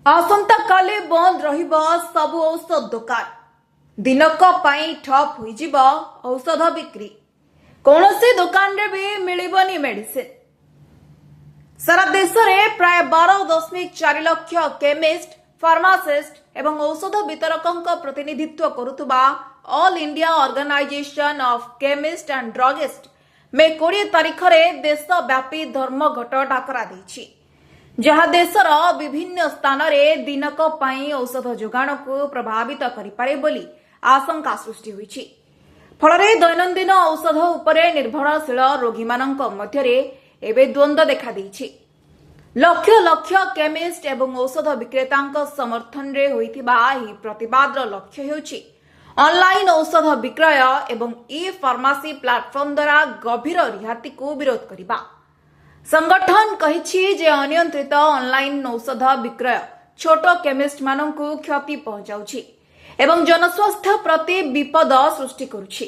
ଆସନ୍ତାକାଲି ବନ୍ଦ ରହିବ ସବୁ ଔଷଧ ଦୋକାନ। ଦିନକ ପାଇଁ ଠପ୍ ହୋଇଯିବ ଔଷଧ ବିକ୍ରି। କୌଣସି ଦୋକାନରେ ବି ମିଳିବନି ମେଡିସିନ। ସାରା ଦେଶରେ ପ୍ରାୟ 12.4 ଲକ୍ଷ କେମିଷ୍ଟ, ଫାର୍ମାସିଷ୍ଟ ଏବଂ ଔଷଧ ବିତରକଙ୍କ ପ୍ରତିନିଧିତ୍ୱ କରୁଥିବା All India Organisation of Chemist and Druggist May 20 ତାରିଖରେ ଦେଶବ୍ୟାପୀ ଧର୍ମଘଟ ଡାକରା ଦେଇଛି, ଯାହା ଦେଶର ବିଭିନ୍ନ ସ୍ଥାନରେ ଦିନକ ପାଇଁ ଔଷଧ ଯୋଗାଣକୁ ପ୍ରଭାବିତ କରିପାରେ ବୋଲି ଆଶଙ୍କା ସୃଷ୍ଟି ହୋଇଛି। ଫଳରେ ଦୈନନ୍ଦିନ ଔଷଧ ଉପରେ ନିର୍ଭରଶୀଳ ରୋଗୀମାନଙ୍କ ମଧ୍ୟରେ ଏବେ ଦ୍ୱନ୍ଦ୍ୱ ଦେଖାଦେଇଛି। ଲକ୍ଷ ଲକ୍ଷ କେମିଷ୍ଟ ଏବଂ ଔଷଧ ବିକ୍ରେତାଙ୍କ ସମର୍ଥନରେ ହୋଇଥିବା ଏହି ପ୍ରତିବାଦର ଲକ୍ଷ୍ୟ ହେଉଛି ଅନଲାଇନ୍ ଔଷଧ ବିକ୍ରୟ ଏବଂ ଇ ଫାର୍ମାସି ପ୍ଲାଟଫର୍ମ ଦ୍ୱାରା ଗଭୀର ରିହାତିକୁ ବିରୋଧ କରିବା। ସଂଗଠନ କହିଛି ଯେ ଅନିୟନ୍ତ୍ରିତ ଅନଲାଇନ୍ ଔଷଧ ବିକ୍ରୟ ଛୋଟ କେମିଷ୍ଟମାନଙ୍କୁ କ୍ଷତି ପହଞ୍ଚାଉଛି ଏବଂ ଜନସ୍ୱାସ୍ଥ୍ୟ ପ୍ରତି ବିପଦ ସୃଷ୍ଟି କରୁଛି।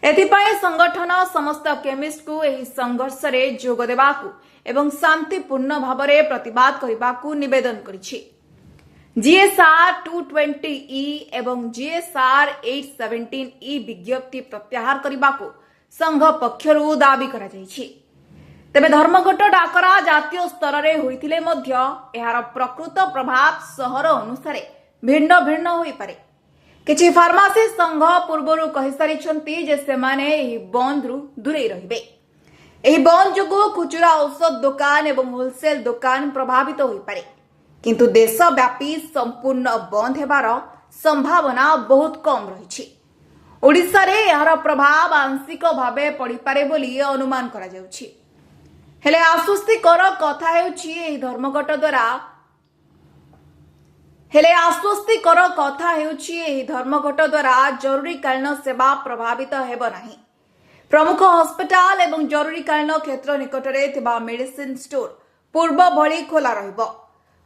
ଏଥିପାଇଁ ସଂଗଠନ ସମସ୍ତ କେମିଷ୍ଟକୁ ଏହି ସଂଘର୍ଷରେ ଯୋଗ ଦେବାକୁ ଏବଂ ଶାନ୍ତିପୂର୍ଣ୍ଣ ଭାବରେ ପ୍ରତିବାଦ କରିବାକୁ ନିବେଦନ କରିଛି। ଜିଏସ୍ଆର୍ 220E ଏବଂ ଜିଏସ୍ଆର୍ 817E ବିଜ୍ଞପ୍ତି ପ୍ରତ୍ୟାହାର କରିବାକୁ ସଂଘ ପକ୍ଷରୁ ଦାବି କରାଯାଇଛି। ତେବେ ଧର୍ମଘଟ ଡାକରା ଜାତୀୟ ସ୍ତରରେ ହୋଇଥିଲେ ମଧ୍ୟ ଏହାର ପ୍ରକୃତ ପ୍ରଭାବ ସହର ଅନୁସାରେ ଭିନ୍ନ ଭିନ୍ନ ହୋଇପାରେ। କିଛି ଫାର୍ମାସି ସଂଘ ପୂର୍ବରୁ କହିସାରିଛନ୍ତି ଯେ ସେମାନେ ଏହି ବନ୍ଦରୁ ଦୂରେଇ ରହିବେ। ଏହି ବନ୍ଦ ଯୋଗୁଁ ଖୁଚୁରା ଔଷଧ ଦୋକାନ ଏବଂ ହୋଲସେଲ ଦୋକାନ ପ୍ରଭାବିତ ହୋଇପାରେ, କିନ୍ତୁ ଦେଶବ୍ୟାପୀ ସମ୍ପୂର୍ଣ୍ଣ ବନ୍ଦ ହେବାର ସମ୍ଭାବନା ବହୁତ କମ୍ ରହିଛି। ଓଡ଼ିଶାରେ ଏହାର ପ୍ରଭାବ ଆଂଶିକ ଭାବେ ପଡ଼ିପାରେ ବୋଲି ଅନୁମାନ କରାଯାଉଛି। ହେଲେ ଆଶ୍ୱସ୍ତିକର କଥା ହେଉଛି ଏହି ଧର୍ମଘଟ ଦ୍ୱାରା ହେଲେ ଆଶ୍ୱସ୍ତିକର କଥା ହେଉଛି ଏହି ଧର୍ମଘଟ ଦ୍ୱାରା ଜରୁରୀକାଳୀନ ସେବା ପ୍ରଭାବିତ ହେବ ନାହିଁ। ପ୍ରମୁଖ ହସ୍ପିଟାଲ ଏବଂ ଜରୁରୀକାଳୀନ କ୍ଷେତ୍ର ନିକଟରେ ଥିବା ମେଡିସିନ ଷ୍ଟୋର ପୂର୍ବ ଭଳି ଖୋଲା ରହିବ।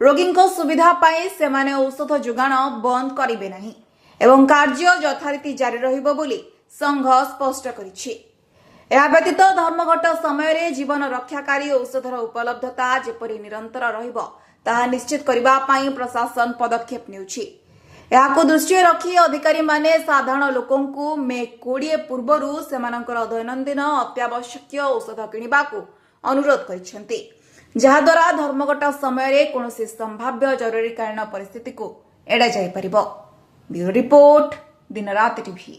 ରୋଗୀଙ୍କ ସୁବିଧା ପାଇଁ ସେମାନେ ଔଷଧ ଯୋଗାଣ ବନ୍ଦ କରିବେ ନାହିଁ ଏବଂ କାର୍ଯ୍ୟ ଯଥାରୀତି ଜାରି ରହିବ ବୋଲି ସଂଘ ସ୍ପଷ୍ଟ କରିଛି। ଏହା ବ୍ୟତୀତ ଧର୍ମଘଟ ସମୟରେ ଜୀବନ ରକ୍ଷାକାରୀ ଔଷଧର ଉପଲବ୍ଧତା ଯେପରି ନିରନ୍ତର ରହିବ, ତାହା ନିଶ୍ଚିତ କରିବା ପାଇଁ ପ୍ରଶାସନ ପଦକ୍ଷେପ ନେଉଛି। ଏହାକୁ ଦୃଷ୍ଟିରେ ରଖି ଅଧିକାରୀମାନେ ସାଧାରଣ ଲୋକଙ୍କୁ ମେ 20 ପୂର୍ବରୁ ସେମାନଙ୍କର ଦୈନନ୍ଦିନ ଅତ୍ୟାବଶ୍ୟକୀୟ ଔଷଧ କିଣିବାକୁ ଅନୁରୋଧ କରିଛନ୍ତି, ଯାହାଦ୍ୱାରା ଧର୍ମଘଟ ସମୟରେ କୌଣସି ସମ୍ଭାବ୍ୟ ଜରୁରୀକାଳୀନ ପରିସ୍ଥିତିକୁ ଏଡ଼ାଯାଇପାରିବ। ବ୍ୟୁରୋ ରିପୋର୍ଟ, ଦିନରାତି ଟିଭି।